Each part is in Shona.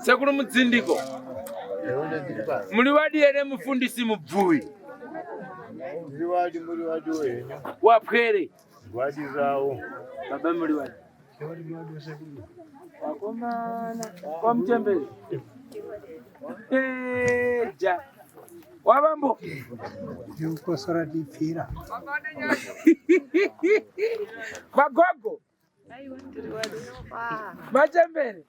Sekuru Mudzindiko. Muri wadi here mufundisi Mubvuwi? Ndiri wadi muri wadi wenyu. Wapwere. Gwadi zvawo. Baba muri wadi. Wakomana. Kwamuchembere. Eja. Wabambo. Ndikukosora ndipfira. Vagogo. Machembere.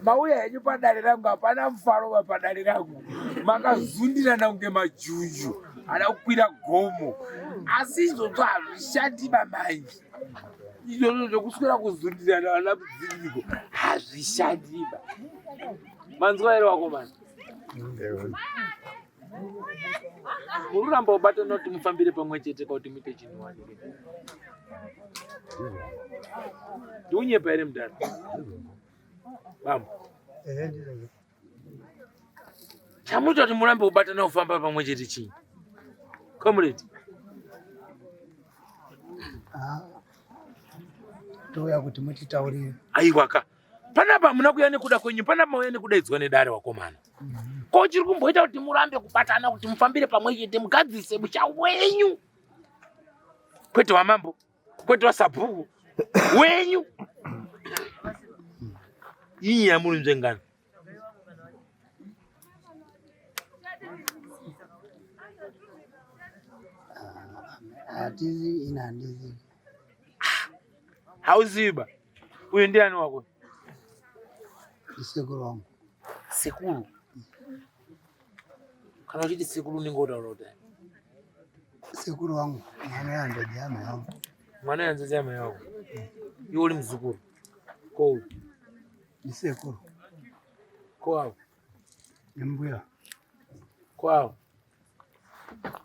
Mauya henyu padare rangu hapana mufaro va padare rangu. Makazundirana kunge majunju ada kukwira gomo. Asi izvozvo hazvishandi mamanje. Izvozvo zvokuswera kuzundirana vana mudzindiko hazvishandiba. Manzwa here wakomana? Muri kuramba kubatana kuti mufambire pamwe chete kwakuti muite chinhu wani. Ndiunyepa here mudhara? Bambo. Chamuita kuti murambe kubatana kufamba pamwe chete chii? Comrade. Ah, touya kuti mutitaurire. Aiwaka. Panapa hamuna kuuya nekuda kwenyu, panapa mauya nekudaidzwa nedare wakomana. Ko chiri kumboita kuti murambe kubatana kuti mufambire pamwe chete mugadzise musha wenyu. Kwete wamambo, kwete wasabhuku, wenyu. Iyi yamuri nzvengano. Hatizi ini handizivi. Hauzivi ba? Uyu ndiani wako? Ndisekuru wangu. Sekuru? Kana uchiti sekuru unenge utaura kuti Sekuru wangu mwana wehanzvadzi yamai wangu. Mwana wehanzvadzi yamai wako. Iwe uri muzukuru. Ko uyu? Ndisekuru. Ko avo? Ndimbuya. Ko avo?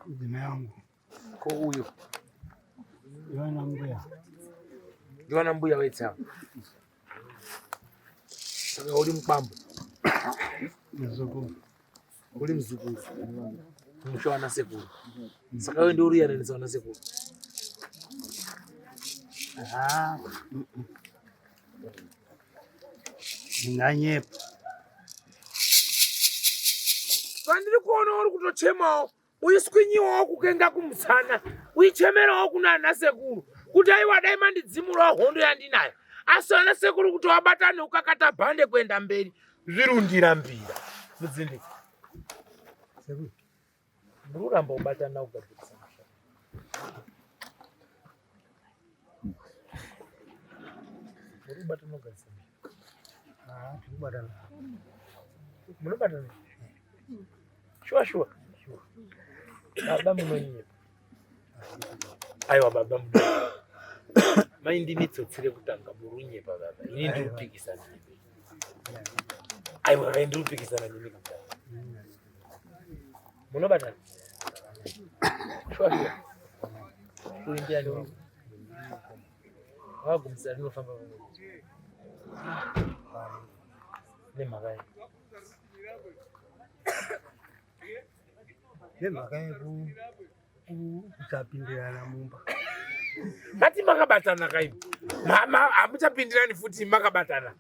Mudzimai wangu. Ko uyo? Ndiwana mbuya. Ndiwana mbuya wetsa. Saka uri mukwambo. Muzukuru. Uri muzukuru. Musha wana sekuru. Saka wewe ndio uri yananisa wana sekuru. Ah. Ndinganyepa. Vandiri kuona uri kutochemawo uiswinyiwawo kukenga kumusana uichemerawo kuna ana sekuru kuti aiwa dai mandidzimurawo hondo yandinayo asi ana sekuru kuti wabatane ukakata bhande kuenda mberi zvirundira mbira mudzindiko muri kuramba kubatana kugadzirisa musha muri kubatana kugadzirisa musha Ah, tikubatana. Munobatana? Shuwa shuwa. Baba munonyepa. Aiwa baba munonyepa. Mai ndini tsotsi rekutanga murunyepa baba. Ini ndiri kupikisana nemi. Aiwa mai ndiri kupikisana nemi kutanga. Munobatana? Shuwa shuwa. Uyu ndiani wako? Wakagumisa rinofamba pamwe. Nemhaka yei? Nemhaka yekusapindirana mumba. Mati makabatana kaimi. Hamuchapindirani futi makabatana.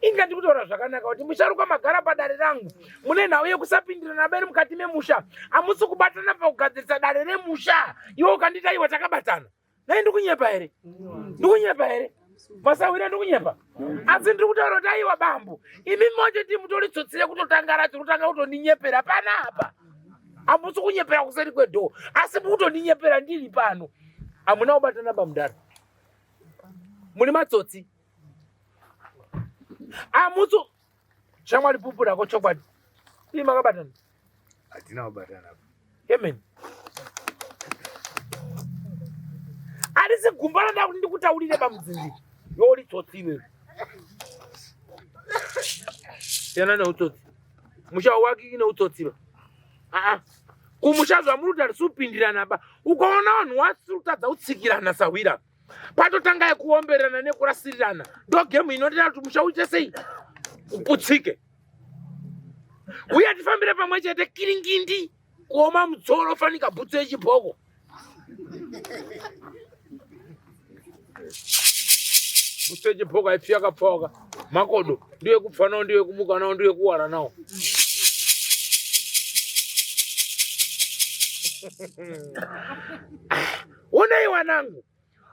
Inga ndikutaura zvakanaka kuti musharuka magara padare rangu mune nhau yekusapindirana beri mukati memusha. Hamusi kubatana pakugadzirisa dare remusha. Iwe ukandita iwe takabatana. Nai ndikunyepa here? Ndikunyepa here? Masahwira ndikunyepa. Asi ndiri kutaura kuti aiwa bambo, imi mochiti mutori tsotsi rekutotanga racho kutanga kutondinyepera panapa. Hamusi kunyepera kuseri kwedhoo, asi mukutondinyepera ndiri pano. Hamuna kubatana bamudara. Muri matsotsi. Hamusi shamwari pupura ko chokwadi. Ii makabatana. Hatina kubatana. Amen. Arisi gumba randa kuti ndikutaurire bamudzinzi. Yori tsotsi iwewe. Siyana neutsotsi. Musha wake neutsotsi ba. Ah ah. Kumusha zvamuri kuti harisi kupindirana ba. Ukaona vanhu wasiri kutadza kutsikirana sahwira. Patotanga yekuombererana nekurasirirana. Ndo game inoita kuti musha uite sei? Uputsike. Uye tifambire pamwe chete kiringindi kuoma mutsoro fanika bhutsu yechibhoko. Museche phoka ipfi yakapfauka. Makodo ndiye kupfa nawo ndiye kumuka nawo ndiye kuwara nawo. Onai wanangu.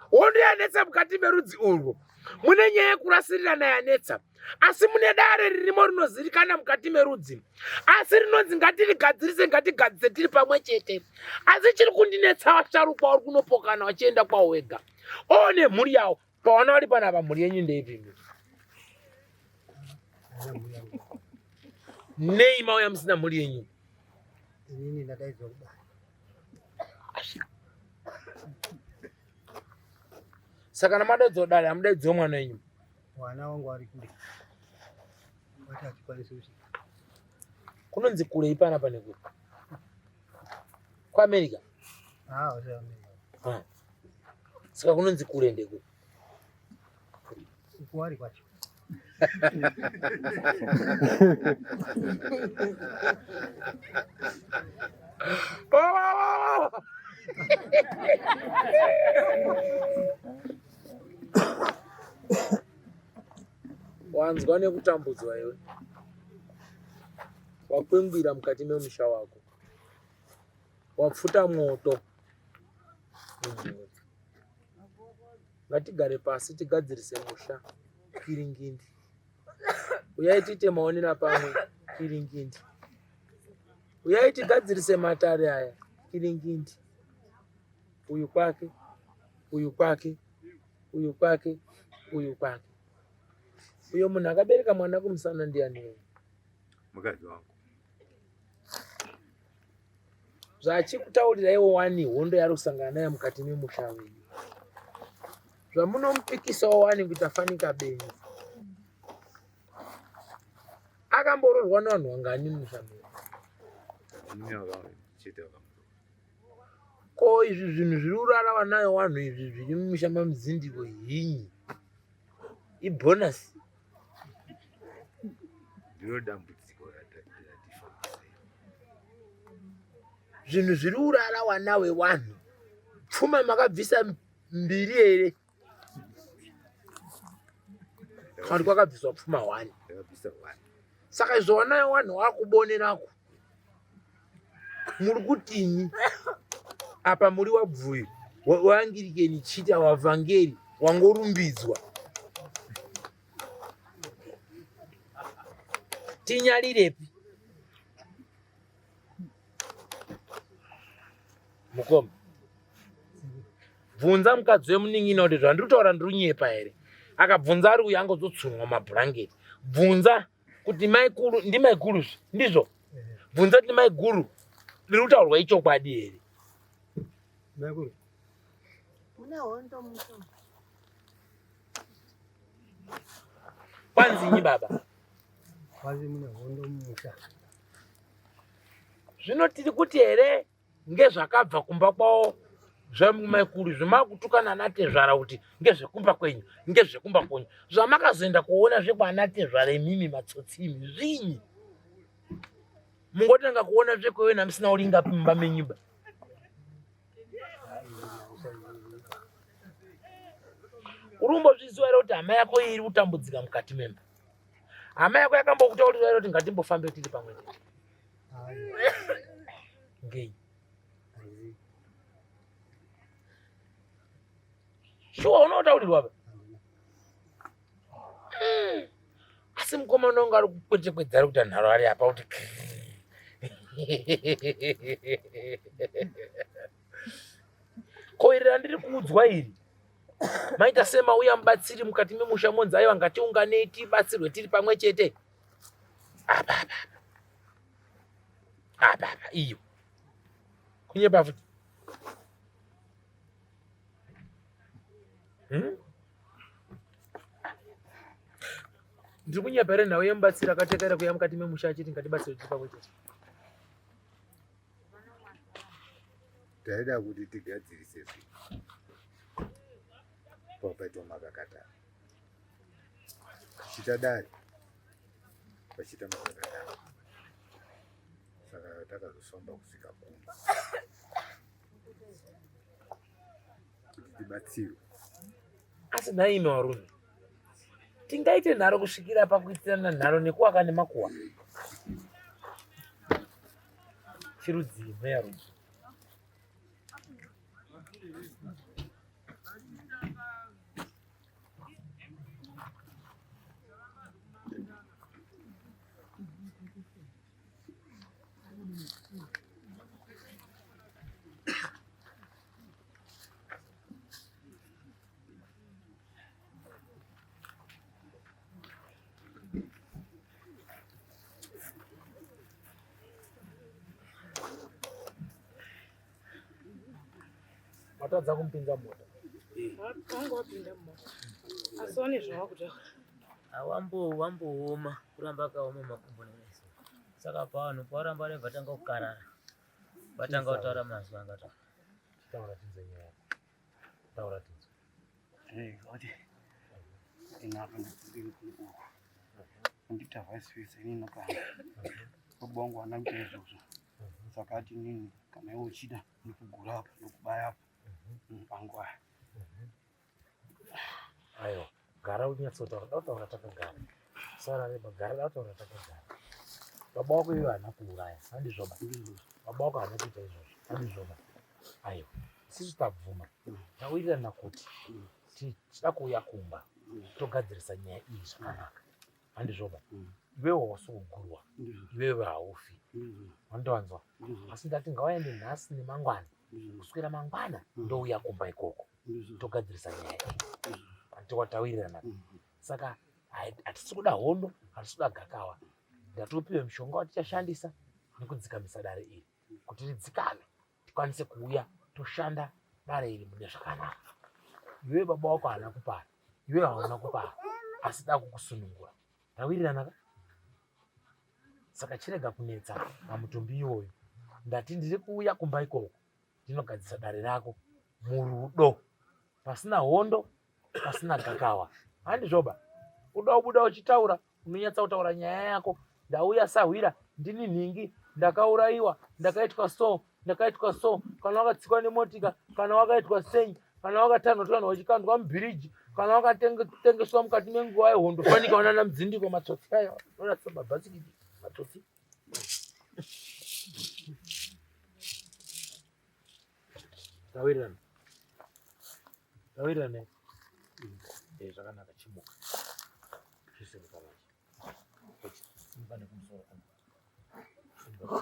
Hondo yanetsa mukati merudzi urwu. Mune nyaya yekurasirirana yanetsa. Asi mune dare ririmo rinozivikana mukati merudzi. Asi rinonzi ngatirigadzirise ngatigadzirise tiri pamwe chete. Asi chiri kundinetsa vasharukwa uri kunopokana vachienda kwawo wega. O nemhuri yawo. Pawana vari panapa mhuri yenyu ndeipi? Nei mauya musina mhuri yenyu? Inini ndadaidzwa kudai. Saka kana madaidzwa dare hamudaidziwo mwana wenyu? Mwana wangu ari kure. Wati achikwanisi kusvika. Kunonzi kure ipana pane kure. KuAmerica? Ah, wasi America. Ah. Saka kunonzi kure ndekupi? Kuwari kwacho. Wanzwa nekutambudzwa iwe. Wakwengwira mukati memusha wako. Wapfuta mwoto. Ngatigare pasi tigadzirise musha kiringindi. Uyai tiite maonera pamwe kiringindi. Uyai tigadzirise matare aya kiringindi. Uyu kwake, uyu kwake, uyu kwake, uyu kwake. Uyo munhu akabereka mwana kumusana ndiani? Mukadzi wangu. Zvachikutaurira iwo wani hondo yaari kusangana nayo mukati memusha wenyu. Zvamunomupikisawo wani kuita fanika benzi. Akamboroorwa nevanhu vangani mumusha menyu? Ko izvi zvinhu zviri kurara vanayo vanhu izvi zviri mumusha mamudzindiko hinyi ibonus. Ndiro dambudziko ratifambisei. Zvinhu zviri kurara wana wewanhu. Pfuma makabvisa mbiri here? Kana kuti kwakabviswa pfuma hwani? Ndakabvisa hwani. Saka izvo wanayo wanhu wakubonerako. Muri kutinyi? Apa muri wabvuyu waangirikeni chita wavhangeri wangorumbidzwa. Tinyarirepi? Mukoma. Bvunza mukadzi wemunin'ina kuti zvandiri kutaura ndiri kunyepa here. Akabvunza ari uyu angozotsunwa mabhurangeti. Bvunza kuti maikuru ndimaikuru zve ndizvo. Bvunza kuti maiguru riri kutaurwa ichokwadi here. Maikuru. Mune hondo muto. Kwanzinyi baba? Kwanzi mune hondo mumusha. Zvino tiri kuti here ngezvakabva kumba kwavo zvamaikuru zvimakutukana anatezvara kuti ngezvekumba kwenyu ngezvekumba kwenyu zvamakazoenda kuona zvekwaanatezvara imimi matsotsi imi zvinyi mungotanga kuona zvekwewena musina kuringa mumba menyuba uri kumbozviziva here kuti hama yako iri kutambudzika mukati memba hama yako yakambokutaurira here kuti ngatimbofambe tiri pamwe chete ngei shuwa unotaurirwa pa Asi mukomana wangu ari kukwechekwedza ari kuita nharo ari apa kuti ko iri randiri kuudzwa iri maita semauya mubatsiri mukati memusha monzi aiwa ngatiunganei tibatsirwe tiri pamwe chete apa apa apa apa iyo kunyepa futi Hmm? Ndiri kunyepa here nhau yemubatsiri akatekera kuya mukati memusha achiti ngatibatsire tiri pamwe chete. Taida kuti tigadzirise zvinhu papaitwa makakatana tichiita dare pachiita makakatana saka takazofamba kusvika kuno kuti tibatsirwe. Asi nhai imi varume, Tingaite nharo kusvikira pakuitirana nharo nekuwaka nemakuwa. Chirudzii mweya rudzi? Matadza kumupinza mota. Wanga wapinda mumota. Asi wane zvawakutaura. Awambo wambooma kuramba akaoma makumbo nemeso. Saka pano pawaramba rebva tanga kukarara. Vatanga kutaura mazwi anga taura. Taura tinzwe nyaya yako. Taura tinzwe. Eh, oti inapa ndikuku. Ndita vice versa inini nakana. Baba wangu haana kuita izvozvo. Saka ati inini kana iwe uchida ndikugura apa ndokubaya apa. Pangu aya. Aiwa, gara unyatsotaura, da kutaura takagara. Sarareba, gara da kutaura takagara. Baba wako iwe haana kuuraya, handizvoba. Baba wako haana kuita izvozvo, handizvoba. Aiwa, isusu tabvuma, tawirirana kuti tichida kuuya kumba togadzirisa nyaya iyi zvakanaka, handizvoba. Iwewe hausi kugurwa, iwewe haufi, wandiwanzwa. Asi ndati ngawaende nhasi nemangwana, kuswera mangwana ndouya kumba ikoko togadzirisa nyaya iyi, handiti tawirirana. Saka hatisi kuda hondo, hatisi kuda gakawa. Ndatopiwe mushonga watichashandisa nekudzikamisa dare iri kuti ridzikame, tikwanise kuuya toshanda dare iri mune zvakanaka. Iwewe baba wako haana kupara, iwewe hauna kupara, asi da kukusunungura. Tawirirana ka? Saka chirega kunetsa pamutumbi iwoyo. Ndati ndiri kuuya kumba ikoko, ndinogadzisa dare rako murudo, pasina hondo, pasina gakawa, handizvoba? Uda kubuda uchitaura, unonyatsa kutaura nyaya yako. Ndauya sahwira, ndini nhingi, ndakaurayiwa, ndakaitwa so, ndakaitwa so. Kana wakatsikwa nemotika, kana wakaitwa sei, kana wakatanhwa tanhwa uchikandwa mubhiriji, kana wakatengeswa mukati menguva yehondo, fanika wanana mudzindiko, matsotsi aya unoratidza mabhasikiti, matsotsi. Tawirirana, tawirirana. Eh, zvakanaka. Chimuka, chisimuka manje, simuka nekumusoro kuno. Simuka,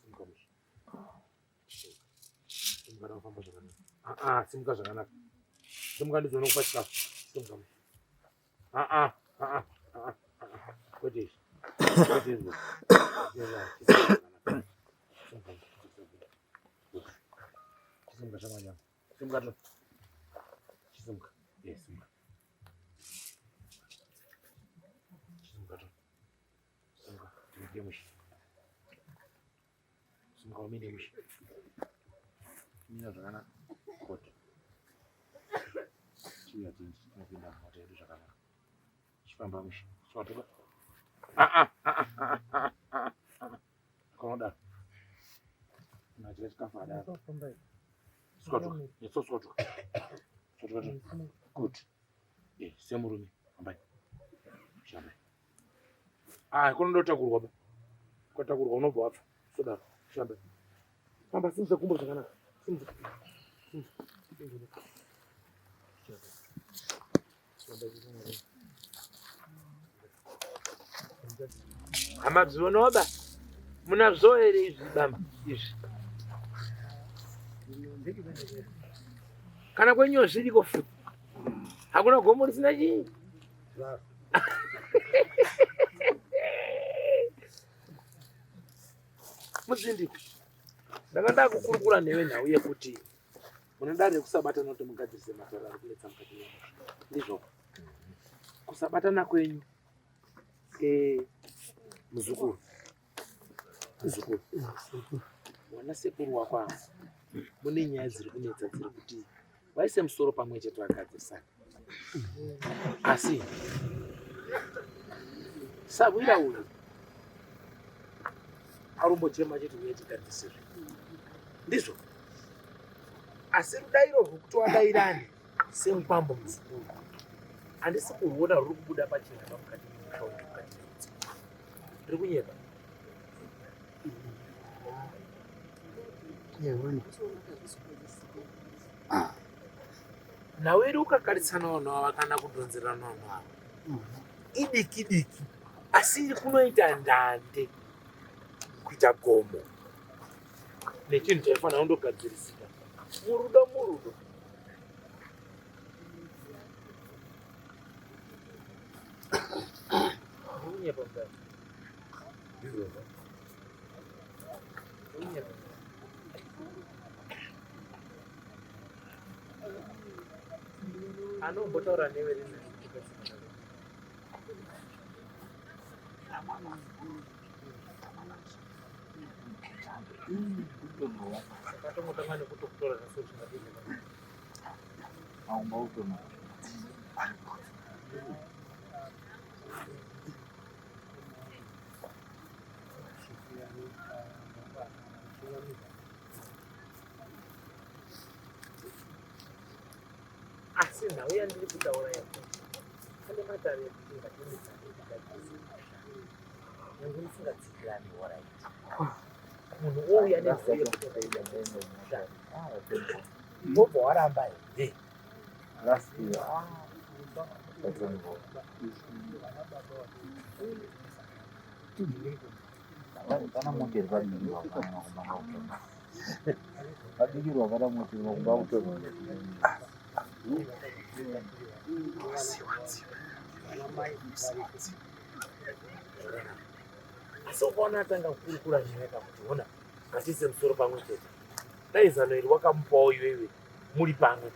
simuka mushe, simuka, nakufamba zvakanaka. Aa, simuka zvakanaka, simuka, ndizoona kupa chikafu. Simuka mushe. Aa, aa, aa, kwete izvi, kwete izvi. Simuka, simuka shamwari yangu, simuka to, chisimuka. Eh, simuka, chisimuka to, simuka, tiite mushe. Simuka umire mushe, mira zvakanaka. Koto chiuya, tinopinda mumota yedu zvakanaka. Chifamba mushe, swatuka. Aa, aa, aa, aa, konodaro unadya chikafu adaro. Swatuka, nyatso swatuka, swatuka to. Good. Eh, semurume fambai, shambai. Ah, kunondotakurwa ba, kwatakurwa unobva wapfa sodaro. Shambai, famba, simudza gumbo zvakanaka, simudza, simudza, simudza. Shambai. Hamadzionawo ba, munazvo here izvi bamba izvi? Kana kwenyu zviriko futi? Hakuna gomo risina chii. Mudzindiko, ndanga ndakukurukura newe nhau yekuti mune dare rekusabatana kuti mugadzirise matare ari kunetsa mukati memusha, ndizvo? Kusabatana kwenyu, muzukuru, muzukuru, wana sekuru wako ava, mune nyaya dziri kunetsa dziri kuti vaise musoro pamwe chete vagadzirisana. Asi sahwira uyu arumbochema chete, uye tigadzirise zvinhu, ndizvo? Asi rudairo rwekuti wadairani semukwambo muzukuru. Handisi kuruona ruri kubuda pachena pamukati memusha uyu mukati meutsi. Ndiri kunyepa. Nhau iri ukakaritsana vanhu ava kana kudhonzerana vanhu ava idiki diki asi iri kunoita ndande kuita gomo nechinhu chaifanira kundogadzirisika murudo murudo Unyepa mudhara. Ndizvozvo. Unyepa. Anombotaura newe rini? Saka tongotanga nekutokutora nhasi uchingadini. Asi nhau yandiri kutaura yekuti pane matare ekuti ngatimitsane tigadzise musha nyange musingatsikirani horaiti munhu ouya nenhau yekuti ngatigadzise musha wobva waramba here? Asi ukaona atanga kukurukura newe kakuti hona ngatiise musoro pamwe chete, dai zano iri wakamupawo iwewe muri pamwe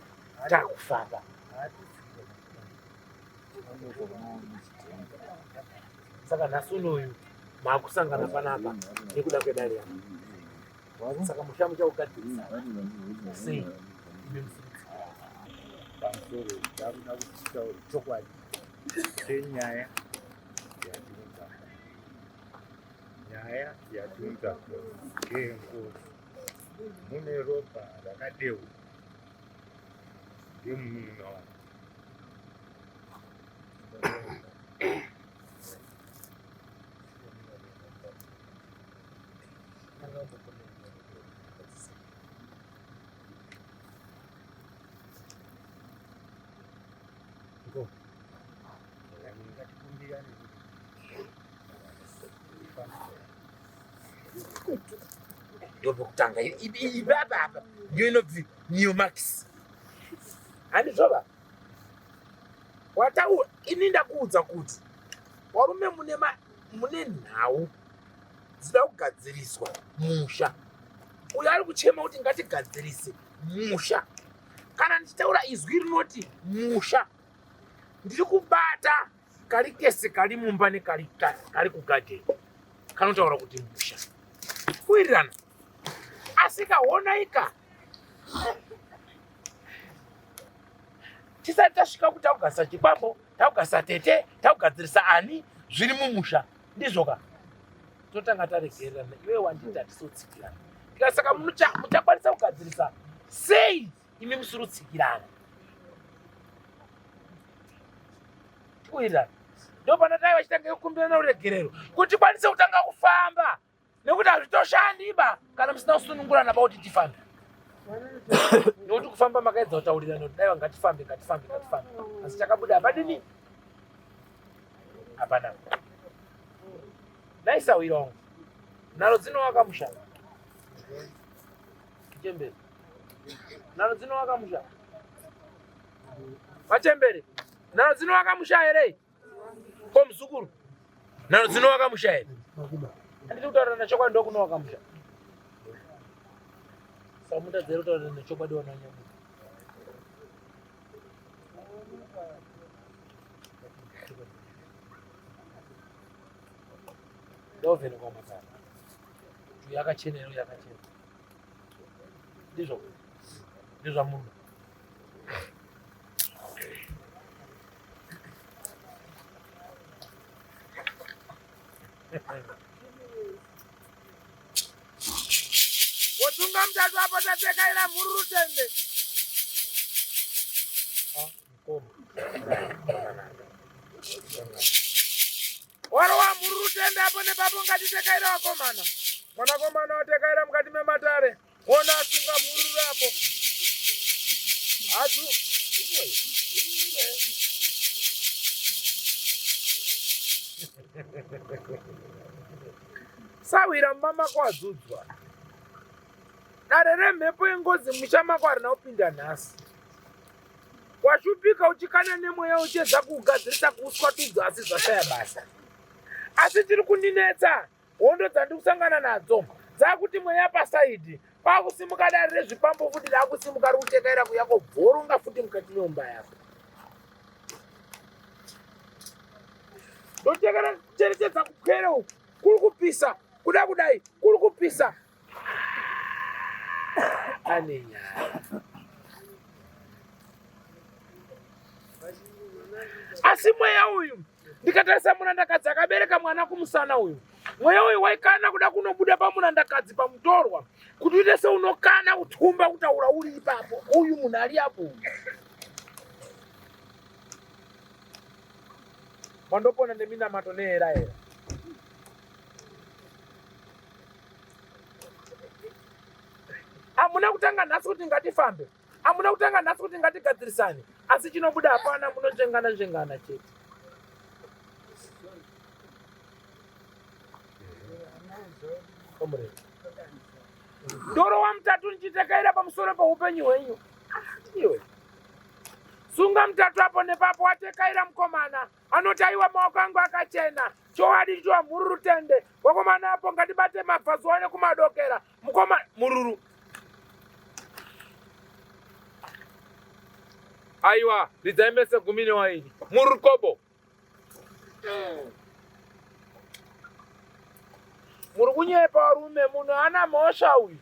takufamba. Saka nhasi unoyu maakusangana panapa nekuda kwedare yangu. Saka musha muchaugadzirisa sei imi musiri Pamusoro takuda kuti titaure chokwadi chenyaya yatiunza. Nyaya yatiunza ngeyengozi. Mune ropa rakadeuka ngemunun'una wangu. Ndopokutanga ipapa apa ndiyo inobvi new max handizvova wataura ini ndakuudza kuti warume mune mune nhau dzida kugadziriswa musha uyo ari kuchema kuti ngatigadzirise musha kana ndichitaura izwi rinoti musha ndiri kubata kari kese kari mumba nekari kari kugadheni kanotaura kuti musha kuwirirana asi kaonaika tisati tasvika kuti takugadzirisa chikwambo takugadzirisa tete takugadzirisa ani zviri mumusha ndizvoka totanga taregererana iwe wanditi hatisotsikirana ndikati saka muchakwanisa kugadzirisa sei imi musiri kutsikirana tikuwirirana ndopana tai vachitanga kukumbirana ruregerero kuti tikwanise kutanga kufamba nekuti hazvitoshandi ba kana musina kusunungurana ba kuti tifambe nekuti kufamba makaedza kutaurirana kuti daiwa ngatifambe ngatifambe ngatifambe asi chakabuda hapadini hapana naisawira wangu nharo dzinovaka musha chembere nharo dzinovaka musha vachembere nharo dzinovaka musha here ko muzukuru nharo dzinovaka musha here handiti kutaurira nechokwadi ndokunovaka musha saka mutadzere kutaurira nechokwadi wananyamuka ndovhenekwa matare uyu akachena here uyu akachena ndizvo ndizvamunhu Wotunga mutatu apo tatekaira mhururu tende. Ah, mukoma. ngatitekaira vakomana. Mwanakomana watekaira mukati mematare. Ona asunga mhururu apo. Atu. Sawira mumba mako wadzudzwa. Dare remhepo yengozi musha mako harina kupinda nhasi. Washupika uchikana nemweya uchiedza kuugadzirisa kuuswatudza asi zvashaya basa. Asi chiri kundinetsa hondo dzandiri kusangana nadzo dzakuti mweya pasaidi kwakusimuka dare rezvipambo futi rakusimuka ri kutekaira kuya kobvoronga futi mukati meumba yako. Ndotekera cherechedza kupwere uku kuri kupisa kuda kudai kuri kupisa ane nyaya asi mweya uyu ndikatarisa murandakadzi akabereka mwana kumusana uyu mweya uyu waikana kuda kunobuda pamurandakadzi pamutorwa kuti uite seunokana kutumba kutaura uri ipapo uyu munhu ari apo uyu mandopona neminamato nehera hera Hamuna kutanga nhasi kuti ngatifambe, hamuna kutanga nhasi kuti ngatigadzirisane, asi chinobuda hapana, munonzvengana nzvengana chete. Ndoro wamutatu ndichitekaira pamusoro peupenyu hwenyu. Ah, iwe. Sunga mutatu apo nepapo watekaira mukomana. Anoti aiwa maoko angu akachena. Chokwadi chiwa mhururu tende. Wakomana apo ngatibate mabvazuva nekumadokera. Mukoma mururu. Aiwa, ridzai mese gumi newaini. Mururu kobo. Muri kunyepa varume, munhu haana mhosva uyu.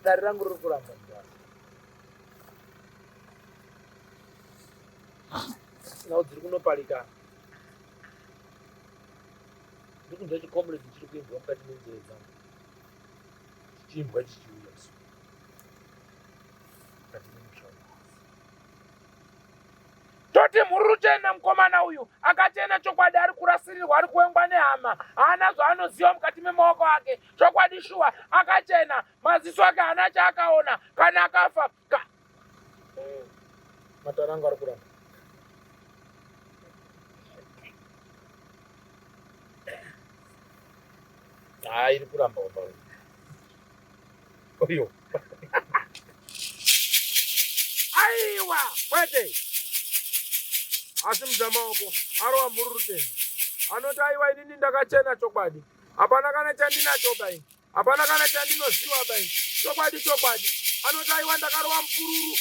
Dare rangu riri kuramba mudaro. Nhau dziri kunoparika. Ndiri kunzwa chicomrade chiri kuimbwa mukati menzeve dzangu. Chichiimbwa chichiuya so. Mukati memusha umu. Toti mhururu chena mukomana uyu akachena chokwadi ari kurasirirwa ari kuwengwa nehama haana zvaanoziva mukati memaoko ake chokwadi shuwa akachena maziso ake haana chaakaona kana akafa ka matara angu ari kuramba haa iri kuramba uyo aiwa kwete asimudza maoko arova mhururutende anoti aiwa inini ndakachena chokwadi hapana kana chandinacho bai hapana kana chandinoziva bai chokwadi chokwadi anoti aiwa ndakarova mupururu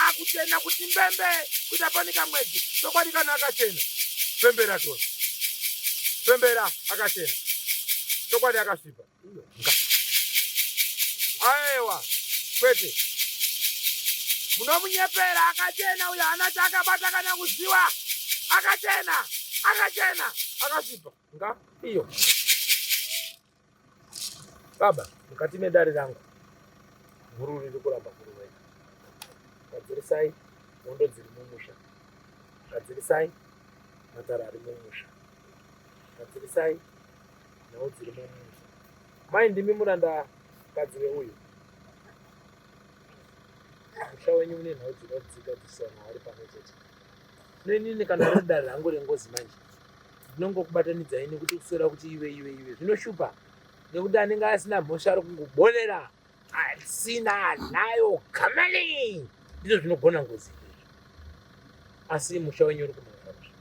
akuchena kuti mbembe kuita panika mwedzi chokwadi kana akachena pembera tose pembera akachena chokwadi akasvipa Aiwa, kwete. Munomunyepera akachena uyo haana chaakabata kana kuziwa. Akachena, akachena, akasvipa. Nga iyo. Baba, mukati medare rangu mhururu iri kuramba kuroveka. Gadzirisai hondo dziri mumusha. Gadzirisai matare ari mumusha. Gadzirisai nhau dziri mumusha. Mai ndimi muranda kadzi weuyu. Musha wenyu une nhau dzinodzika dzisana ari pamwe chete. Neinini kana riri dare rangu rengozi manje ndinongokubatanidzai nekuti kuswera kuti iwe iwe iwe zvinoshupa nekuti anenge asina mhosva ari kungobonera asina nayo kamani ndizvo zvinogona ngozi izvozvo asi musha wenyu uri kumhanya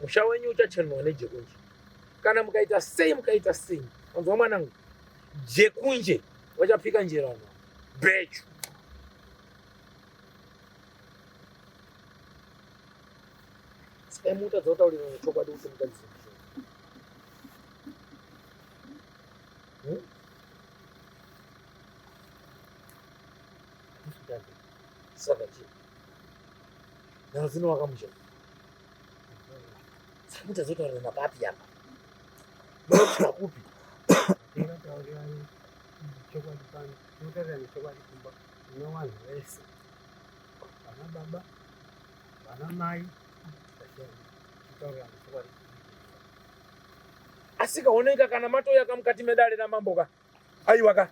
musha wenyu uchachenurwa nejekunje kana mukaita sei mukaita sei wanzwa mwanangu jekunje wachapika njera vanhu bechu saka mutadza kutaurirana chokwadi kuti mukadzi Saka chii? Nharo dzinovaka musha. Saka muchazotaurira papi apa? Munosvika kupi? Tinotaurirana chokwadi pano, tinotaurirana chokwadi kumba kune vanhu vese. Vana baba, vana mai, titaurirane chokwadi. Asi kaoneka kana matouya kamukati medare ramambo ka, aiwa ka,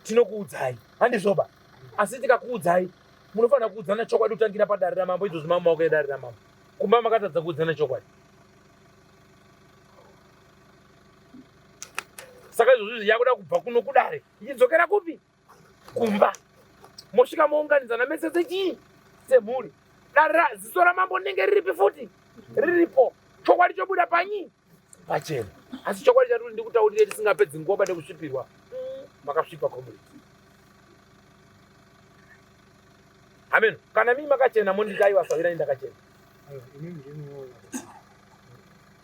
tinokuudzai handizvoba. Asi tikakuudzai munofanira kuudzana chokwadi kutangira padare ramambo. Izvozvi mamaoko edare ramambo, kumba makatadza kuudzana chokwadi. Saka izvozvi izvi yakuda kubva kuno kudare ichidzokera kupi? Kumba. Mosvika mounganidzana mese sechii? Semhuri. Dare ziso ramambo rinenge riripi futi? Riripo. Chokwadi chobuda panyi? Pachena. Asi chokwadi chatiri ndikutaurire tisingapedzi nguva bade kusvipirwa. Makasvipa comrade. Amen. Kana mimi makachena monditi aiwa sawira ndakachena.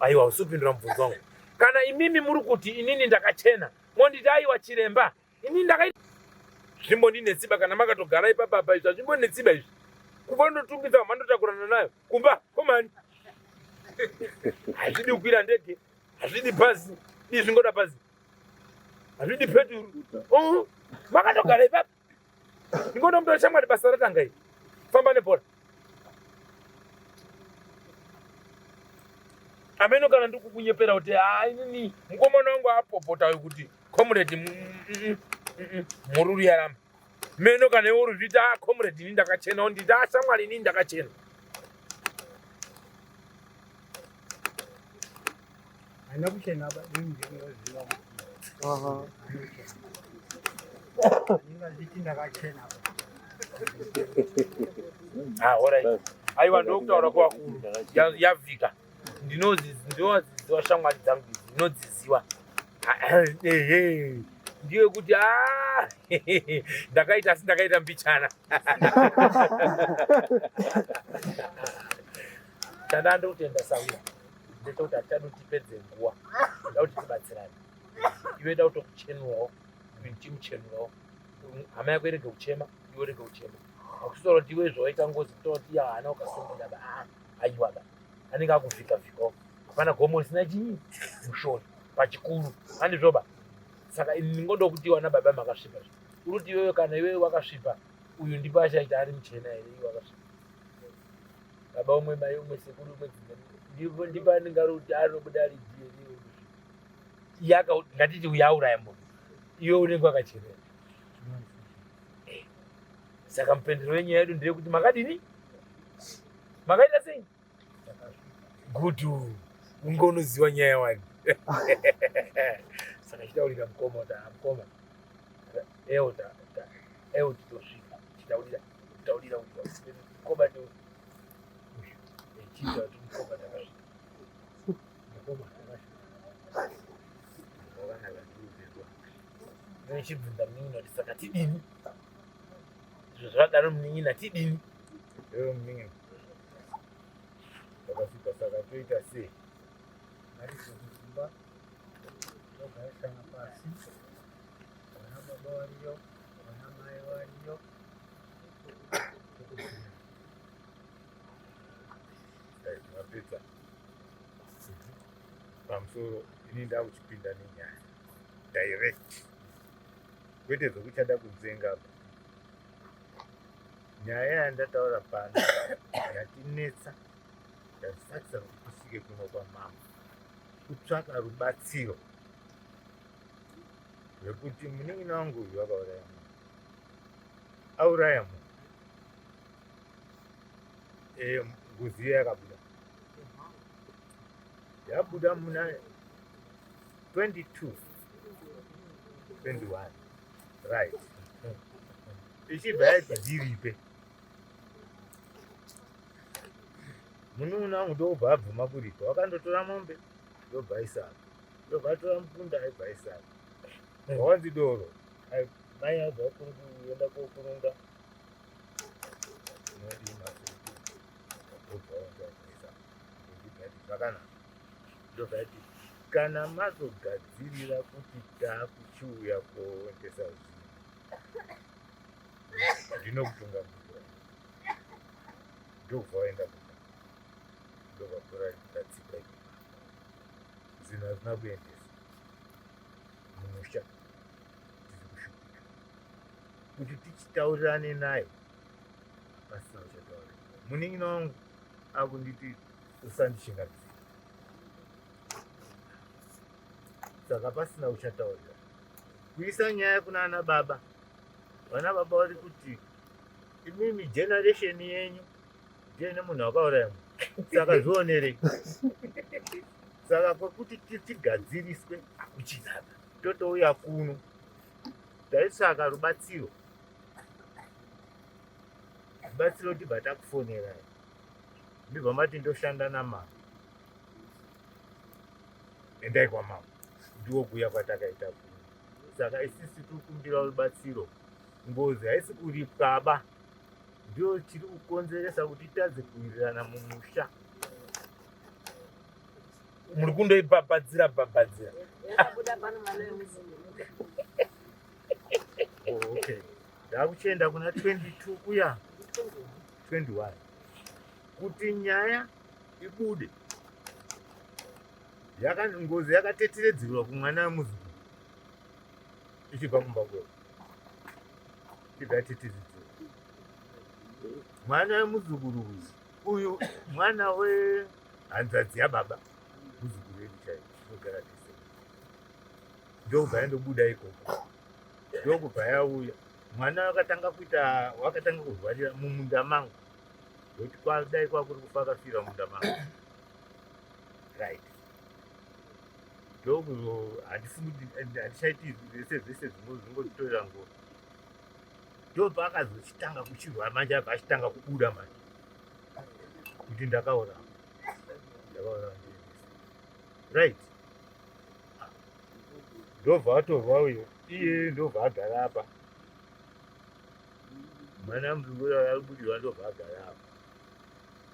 Aiwa usipindura mubvunzo wangu. Kana imimi muri kuti inini ndakachena monditi aiwa chiremba inini ndakaita zvimbondinetsima kana makatogara ipapa apa izvi hazvimbonetsima izvi. Kuba ndotungidza mandotakurana nayo kumba komani. Hazvidi kukwira ndege, hazvidi bhazi, dii zvingoda bhazi. Hazvidi peturu. Makatogara ipapa. Ndingonomutora shamwari basa ratanga iri. Famba nebhora. Ameno kana ndikukunyepera kuti haa inini mukomana wangu apopota uyu kuti comrade mhururu yaramba. Meno kana iwe uri zviti ah comrade ini ndakachena nditi ah shamwari ini ndakachena. Haina kuchena ba ini ndinoziva kuti. Ndingazviti ndakachena ba. Ah, alright. Aiwa ndokutaura kwakuru. Yavhika. Ndinodziziva shamwari dzangu idzi, ndinodziziva. Ehe. Ndiyo kuti ah ndakaita asi ndakaita mbichana. Tanda ndokutenda sawira. Ndechekuti hatichadi kuti tipedze nguva. Ndoda kuti tibatsirane. Iwe da kutokuchenurawo, iwe ndichimuchenurawo. Hama yako irege kuchema, iwe urege kuchema. Hakusitaura kuti iwe zvawaita ngozi kutaura kuti iye haana ukasungira ba. Ah, aiwa ba. Anenge akuvhika vhikawo. Hapana gomo risina chinyi mushori pachikuru. Handizvo ba. Saka ini ndingoda kuti wana baba makasvipa. Uri kuti iwewe kana iwewe wakasvipa, uyu ndipo achaita ari muchena here iwe wakasvipa. Baba umwe, mai umwe, sekuru umwe, dzinza ndipo ndipo anenge ari kuti anobuda ari DNA yaka ngatiti uyauraya munhu iwe unenge wakachena. Saka mupendero wenyaya yedu ndeyekuti makadini? Makaita sei? Gudu unge unoziva nyaya wani. Saka chitaurira mukoma kuti ah, mukoma ewo ta ewo titosvika chitaurira kutaurira kuti mukoma ndi chiita kuti mukoma takasvika mukoma takasvika wakanaka ndiudzirwa ndinochibvunza munin'ina kuti saka tidini izvo zvakadaro munin'ina tidini Ewe munin'ina takasvika saka toita sei? Ngatidzoke kumba togarisana pasi, vana baba variyo, vana mai variyo, tokuziva. Mapedza pamusoro, ini ndakuchipinda nenyaya direct, kwete zvekuchada kunzenga apa. Nyaya yandataura pano yatinetsa, yatisakisa kuti tisvike kuno kwamambo kutsvaka rubatsiro rwekuti munin'ina wangu uyu akauraya munhu, auraya munhu, ngozi iya yakabuda, yabuda muna 22 21, right, ichibva yati ndiripe. Munun'una wangu ndobva abvuma kuripa, wakandotora mombe ndobva aisaka, ndobva atora mukunda aibva aisaka, wawanzi doro mai aibva kuenda kokurunga zvakanaka, ndobva yati kana mazogadzirira kuti takuchiuya kuendesa zvinhu ndinokutungamirira, ndobva waenda kumba, ndobva bhora ratsika ipapo, zvinhu hazvina kuendesa mumusha, tiri kushupika kuti tichitaurirane naye. Pasina uchataura. Munin'ina wangu akunditi usandichingamidze. Saka pasina uchataurira. Kuisa nyaya kuna ana baba. Vana baba vari kuti imimi generation yenyu ndiye nemunhu akauraya munhu. Saka zvionerei. Saka kwekuti tigadziriswe hakuchina. Totouya kuno. Taitsvaka rubatsiro. Rubatsiro tibva takufonerai. Ndibva mati ndoshanda namama. Endai kwamama. Ndiwo kuuya kwatakaita kuno. Saka isisi tiri kukumbira rubatsiro. Ngozi haisi kuripwaba. Ndiyo chiri kukonzeresa kuti titadze kuwirirana mumusha. Muri kundoibhabhadzira bhabhadzira. Yakabuda pano mwana wemuzinda. Oh, okay. Ndakuchienda kuna 22 kuya 21 kuti nyaya ibude yaka ngozi yakateteredzerwa kumwana wemuzukuru ichibva kumba kwedu ikateteredzerwa mwana wemuzukuru uyu uyu mwana wehanzvadzi yababa muzukuru wedu chaiyo tinogara tese ndokubva yandobuda ikoko ndokubva yauya mwana wakatanga kuita wakatanga kurwarira mumunda mangu ndokuti kwadai kwakuri kufa akafira mumunda mangu right ndokuzo handifungi handichaiti zvese zvese zvingotitorera nguva ndopaakazochitanga kuchirwara manje abva achitanga kubuda manje kuti ndakaura ndakaura right ndobva atorwa uyo iye ndobva agara apa mwana muzukuru abudirwa ndobva agara apa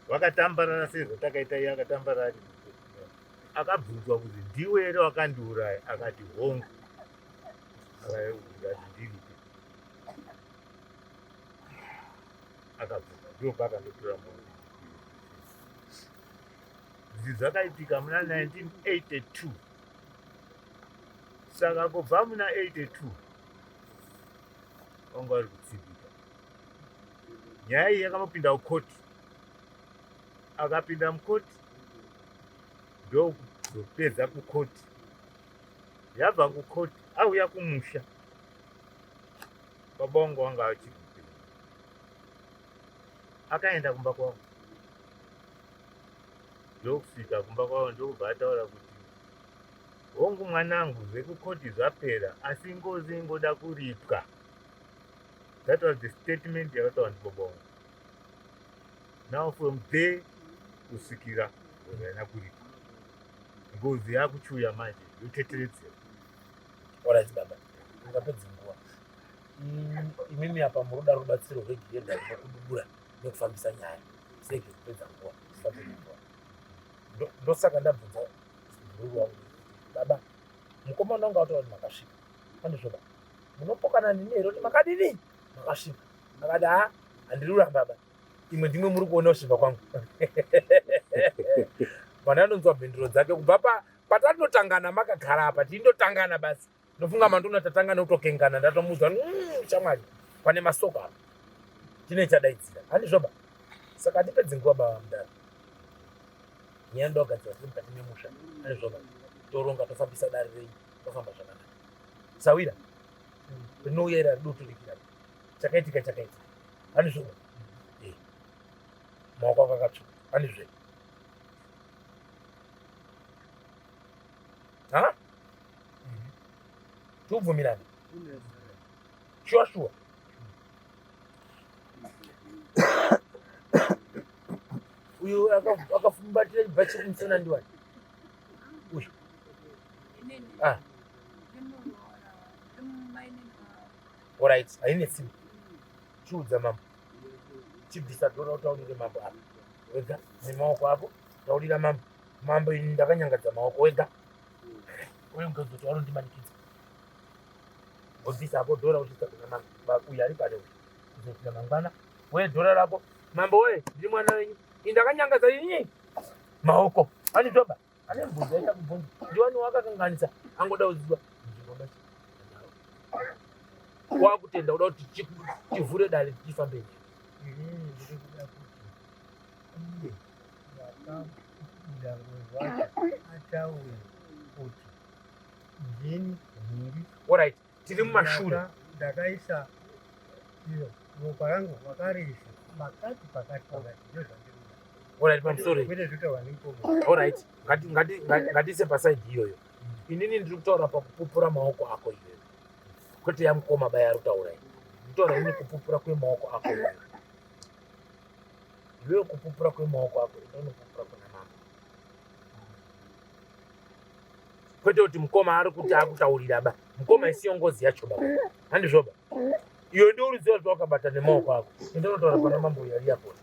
vakatambarara sezvatakaita iye akatambarara ari akabvunzwa kuti ndiwe here wakandiuraya akati hongu akati ndiripi akabvunza ndobva akandotora munhu izvi zvakaitika muna 1982 saka kubva muna 82 vanga vari kutsipika nyaya iyi yakamopinda kukoti akapinda mukoti ndokuzopedza kukoti yabva kukoti auya kumusha baba wangu wanga achiri akaenda kumba kwavo ndokusvika kumba kwavo ndokubva ataura kuti hongu mwanangu zvekukoti zvapera asi ngozi ingoda kuripwa that was the statement yakataura ndibaba wangu now from there kusvikira ngozi haina kuripwa ngozi yakuchiuya manje yoteteredzera orit baba ungapedzi nguva imimi apa muruda rubatsiro rwegiredha rinokudubura nekufambisa nyaya seke kupedza nguva tisapedza nguva ndosaka ndabvunza bhururu wangu baba mukomana wangu ataura kuti makasvika andizvoba munopokana nini here kuti makadini makasvika akati ha handiri kuramba baba imwe ndimwe muri kuona kusviba kwangu vana anonzwa mhinduro dzake kubva patatotangana makagara apa tiindotangana basi ndofunga mandiona tatanga nekutokengana ndatomuudza mm, shamwari pane masoko apa tine chadaidzira handizvoba saka hatipedzi nguva baba mudara nyaya ndogadzira tiri mukati memusha handizvoba toronga tofambisa dare renyu tofamba zvakanaka sawira rinouya iri haridoturikira chakaitika chakaitika handizvoba eh. maoko ako akatsvuka handizve ha tobvumirana shuwa shuwa uyu akafumbatira chibhachi kumusana ndiwani uyu ah. Alright, haine simba chiudza mambo chibvisa dhora utaurire mambo apa wega nemaoko ako taurira mambo mambo ini ndakanyangadza maoko wega uye mukazoti vanondimanikidza wobvisa hako dhora uchiisa kuna mambo uyu ari pano uyu kuzosvika mangwana wee dhora rako mambo wee ndiri mwana wenyu ini ndakanyangadza ini maoko anitoba ane mubvunzo aita kubvunza ndiwani wakakanganisa angoda kuziva nzvimbo bachi wakutenda kuda kuti tivhure dare tichifambe nyaya. Inini ndiri kuda kuti iye wakabuda ngozi wacho ataure kuti ndini nhingi. Alright, tiri mumashure. Ndakaisa iro ropa rangu vakariisa pakati pakati pakati ndozvandiri kuda. Alright, pamusoro. Kwete zvitaurwa nemukoma. Alright, ngatiise pasaidi iyoyo. Inini ndiri kutaura pakupupura maoko ako iyoyo. Kwete yamukoma baya ari kutaura iyi. Ndikutaura ini kupupura kwemaoko ako iyoyo. Iwewe kupupura kwemaoko ako enda unopupura kuna mama. Kwete kuti mukoma ari kuti akutaurira ba. Mukoma isiyo ngozi yacho baba. Handizvo ba. Iyo ndio uruziva kuti wakabata nemaoko ako. Enda unotaura pana mambo uyo ari apo.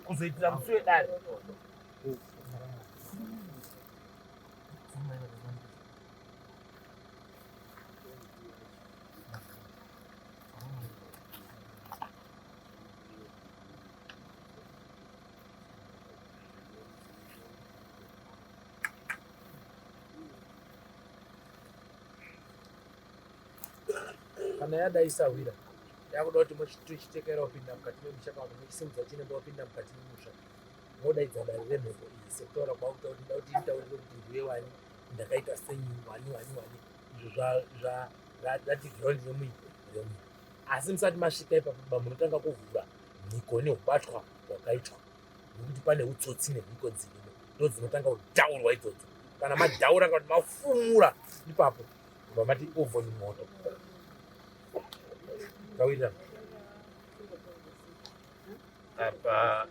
Kuzoitira musi wedare. Kana yadai sahwira yakuda kuti muchitekera kupinda mukati memusha kana kuti muchisimudza chinemba kupinda mukati memusha modaidza dare remhepo iyi sekutaura kwakuta kuti nda kuti nditaurire kuti ndiwe wani ndakaita senyu wani wani wani izvo zvati ground remui remui asi musati masvika ipapo ba munotanga kuvhura mhiko neubatwa hwakaitwa nekuti pane utsotsi nemhiko dzirimo ndo dzinotanga kudhaurwa idzodzo kana madhaura kana kuti mafumura ipapo bva mati ovhoni moto tawirira apa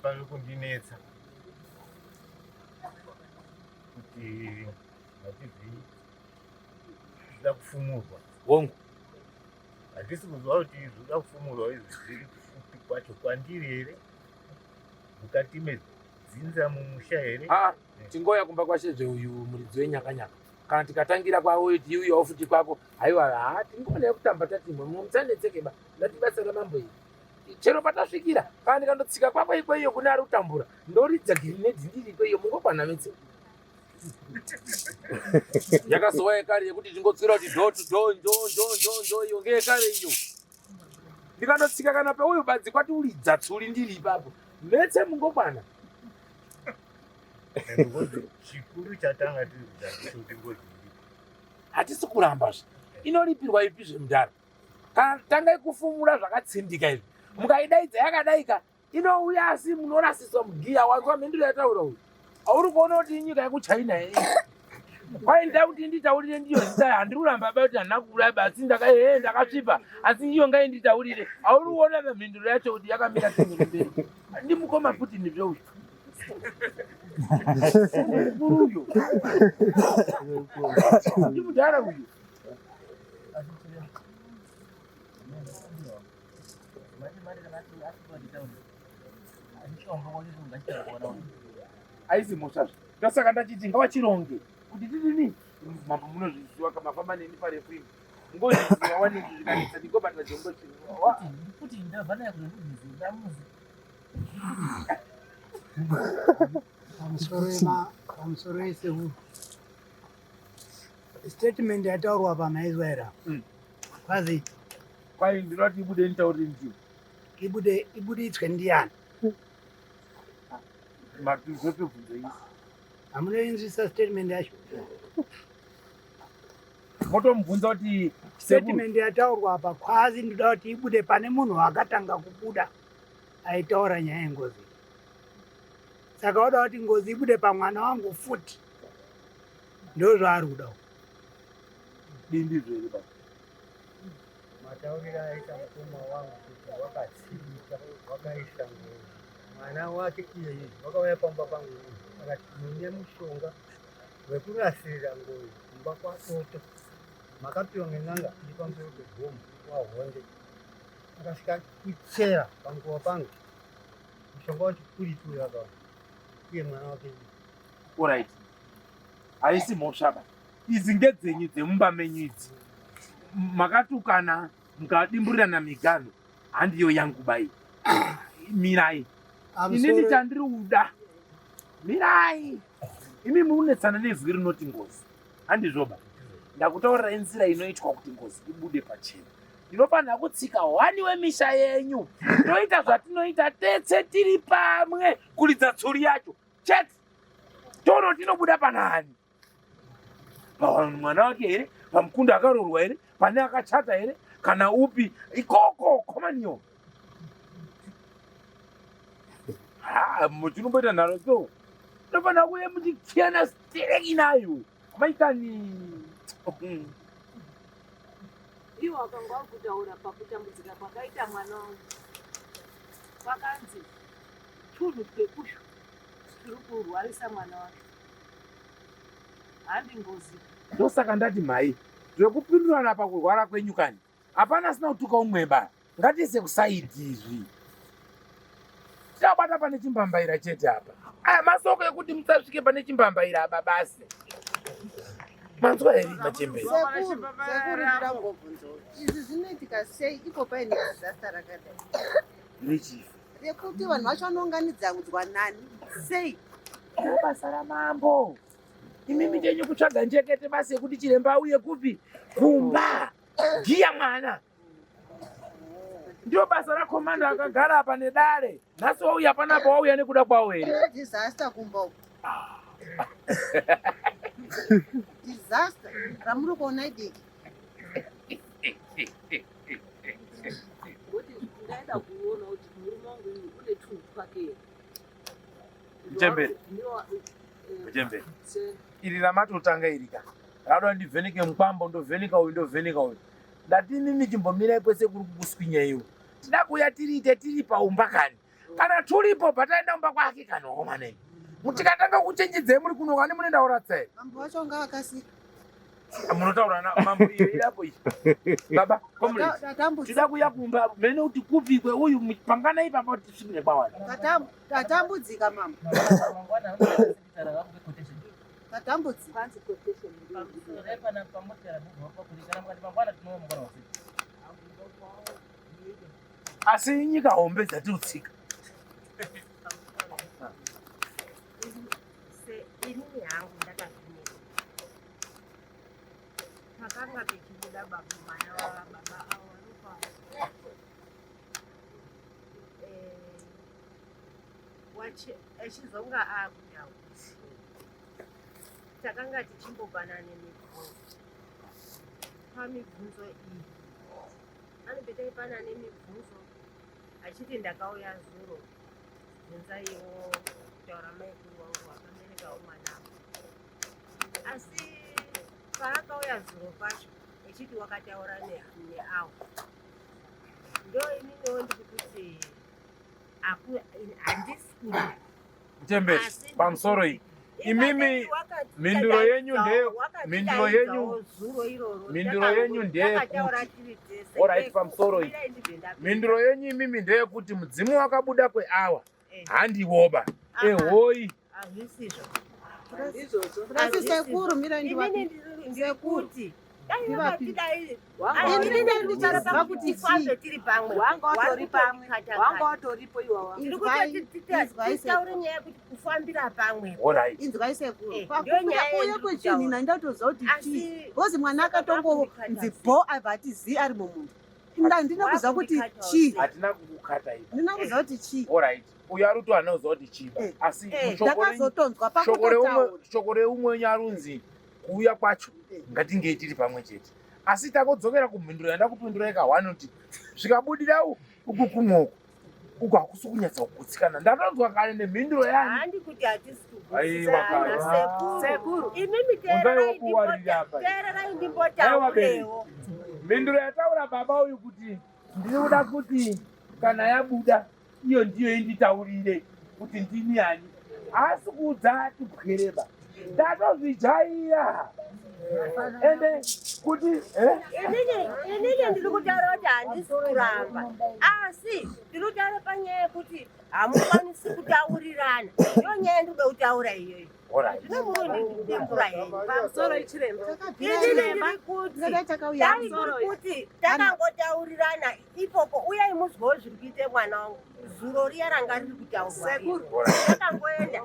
pari kundinetsa kuti hatibvi zvida kufumurwa. Hongu. Hatisi kuziva kuti zvida kufumurwa izvi zviri kufupi kwacho kwandiri here, mukati medzinza mumusha here? Aa, tingouya kumba kwashezve uyu muridzi wenyakanyaka. Kana tikatangira kwauyu tiuyawo futi kwako, haiwa haa tingoona kutamba tati imwe mumwe musanetseke ba, ndati basa ramambo iri. Chero patasvikira, kana ndikandotsika kwako ikweyo kune ari kutambura, ndoridza girinedhi ndiri ikweyo mungokwana metse. Yakazowa yekare yekuti tingotswira kuti do to do ndo ndo ndo ndo iyo ngeyekare iyo. Ndikandotsika kana peuyu badzi kwati uridza tsuri ndiri ipapo. Metse mungokwana. Chikuru chatanga tiri kuti ngozi iripo. Hatisi kuramba zve. Inoripirwa ipi zvemudhara? Kana tangai kufumura zvakatsindika izvi. Mukaidaidza yakadaika inouya asi munorasiswa mugiya wanzwa mhinduro yataura uyu. Auri kuona kuti inyika yekuChina iyi. Kwai ndida kuti nditaurire ndiyo zita handiri kuramba ba kuti handina kuuraya ba asi ndakasvipa asi iyo ngainditaurire. Auri kuona ba mhinduro yacho kuti yakamira sei kumberi. Ndimukoma Putin zve uyu. Mukuru uyu. Ndimudhara uyu. Aizi mhosva zve. Ndosaka ndachiti ngavachironge kuti tidini mambo munozviziva kamafamba neni parefu imi. Ngozviziva wani zvikanetsa ndingobatwa jongwe Kuti ndabva naye kunomuzi ndamuzi. Pamusoro yesekuru. Statement yataurwa apa maizwa here? Kwazi kwai ndinoti ibude nditaurire ndiyo. Ibude ibuditswe ndiani? Matuzotobvunza isi. Hamunoinzwisa statement yacho. Motomubvunza kuti statement yataurwa apa kwazi ndoda kuti ibude pane munhu akatanga kubuda aitaura nyaya yengozi. Saka oda kuti ngozi ibude pamwana wangu futi. Ndozvaari kuda. Dindizvo here baba? Matauriro aita mukoma wangu kuti wakatsirika, wakaisa ngozi. Mwana wake iyeye wakauya pamba pangu akati mune mushonga wekurasirira ngozi kumba kwaToto. Makapiwa ngen'anga iri pamusoro pegomo waHonde. Akasvika kuchera panguva pangu. Mushonga wacho uripo uyo akawana. Iye mwana wake iye. Alright. Haisi mhosva ba. Idzi ngedzenyu dzemumba menyu idzi. Makatukana mukadimburirana miganhu. Handiyo yangu bai. Mirai. Inini chandiri kuda. Mirai. Imi munetsana nezwi rinoti ngozi. Handizvo ba. Ndakutaurirai nzira inoitwa kuti ngozi ibude pachena. Ndinofanira kutsika hwani wemisha yenyu, toita zvatinoita tetse tiri pamwe kuridza tsuri yacho chete. Tono tinobuda panani? Pamwana wake here? Pamukunda akaroorwa here? Pane akachata here? Kana upi ikoko komaniyo? Ha, muchinomboita nharo so. Tinofanira kuye muchikiyana stereki nayo. Maitani. Iwo akanga wakutaura pakutambudzika kwakaita mwana wangu. Kwakanzi tunhu twekushu turi kurwarisa mwana wake. Handi ngozi. Ndosaka ndati mhai, zvekupindurana pakurwara kwenyu kani. Hapana asina kutuka umwe ba. Ngatiise kusaidhi izvi. Tichabata pane chimbambaira chete apa. Aya masoko ekuti musasvike pane chimbambaira apa basi. Manzwa here machembere? Sekuru, sekuru ndinoda kungobvunzawo. Izvi zvinoitika sei ipo paine disaster rakadai? Rechief. Rekuti vanhu vacho vanounganidzwa nani? Sei? Basa ramambo. Imimi chenyu kutsvaga njekete basi yekuti chiremba auye kupi? Kumba. Giya mwana. Ndio basa rakomanda akagara apa nedare. Nhasi wauya panapa wauya nekuda kwawo here? Disaster kumba uko. Disaster ramuri kuona idiki. Kuti ndaida kuona kuti murume wangu uyu une tunhu twake here. Mchembere. Mchembere. Iri ramatotanga iri ka. Rada ndivheneke mukwambo ndovheneka uyu ndovheneka uyu. Ndati imimi chimbomirai kwese kuri kukuswinya iwe. Tida kuuya tiriite tiri paumba kani. Kana turipo pataenda kumba kwake kani wakomana imi. Mutikatanga kuchenjedzai muri kuno kani munoenda kuratsa here? Mambo wacho ngavakasika. Munotaura na mambo iyo irapo iyi. Baba, comrade. Tida kuuya kumba mene kuti kupi kweuyu panganai papa kuti tisvikire kwawani. Tatambudzika mama. Tatambudzika. Asi nyika hombe dzatinotsika. Inini hangu ndakazvineta. Pakanga pechibuda baba mwana wababa avo vanopa echizonga akutaura takanga tichimbopanana mibvunzo. Pamibvunzo iyi anobve taipanana mibvunzo achiti ndakauya zuro bvunzaiwo kutaura maikuru wangu akaberekawo mwana asi paakauya zuro pacho echiti wakataura neawo ndo ininiwo ndiri kuti handisi kuti Mchembere, pamusoro iyi imimi mhinduro yenyu ndeye mhinduro yenyu mhinduro yenyu ndeyekuti Alright, pamusoro iyi mhinduro yenyu imimi ndeyekuti mudzimu wakabuda kweawa handiwoba ehoi hazvisizvo Asi sekuru mirai inini ndivapi. ndikuti dai Ndivapi. vakati dai Inini ndichiziva kuti tifambe chii. tiri pamwe Wanga watori pamwe. Wanga watoripo iwawa. ndiri Inzwai, kutoti inzwai titaure sekuru. nyaya yekuti kufambira pamwe Alright. Inzwai sekuru. Ndiyo nyaya Pakuuya yandiri kwechinhu kutaura. ina ndatoziva kuti Asi chii. Because mwana akatongonzi bho abva ati zii ari mumunhu. Ndina kuziva kuti chii. Hatina kukukata ipa. Ndina kuziva kuti chii. Alright. Uyo ari kuti anoziva kuti chii. Asi Ndakazotonzwa pakutotaura. shoko reumwe wenyu arunzi kuuya kwacho ngatingei tiri pamwe chete. Asi takodzokera kumhinduro yandakupindurai kahwani kuti zvikabudira uku kumwe uku uku hakusi kunyatsa kugutsikana. Ndatonzwa kare nemhinduro yani. Handi kuti hatisi Aiwa kugutsikana kare. sekuru. Imimi Unzai wokuwarira apa. teererai Aiwa ndimbotaurewo. Mhinduro yataura baba uyu kuti ndiri kuda kuti kana yabuda iyo ndiyo inditaurire kuti ndini ani. Haasi kuudza tibwereba. Ndatozvijaira. Ende kuti Inini ndiri kutaura kuti handisi kuramba asi ndiri kutaura panyaya yekuti hamukwanisi kutaurirana ndiyo nyaya ndinoda kutaura iyoyo. Zvino murondidembura henyu. Pamusoro ichiremba. Inini ndiri kuti dai ndiri kuti takangotaurirana ipopo uyai muzwewo zviri kuite mwana wangu zuro riya ranga riri kutaurwa takangoenda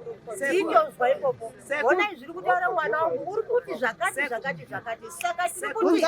nditozwa ipopo honai zviri kutaura mwana wangu uri kuti zvakati zvakati zvakati saka tiri kuti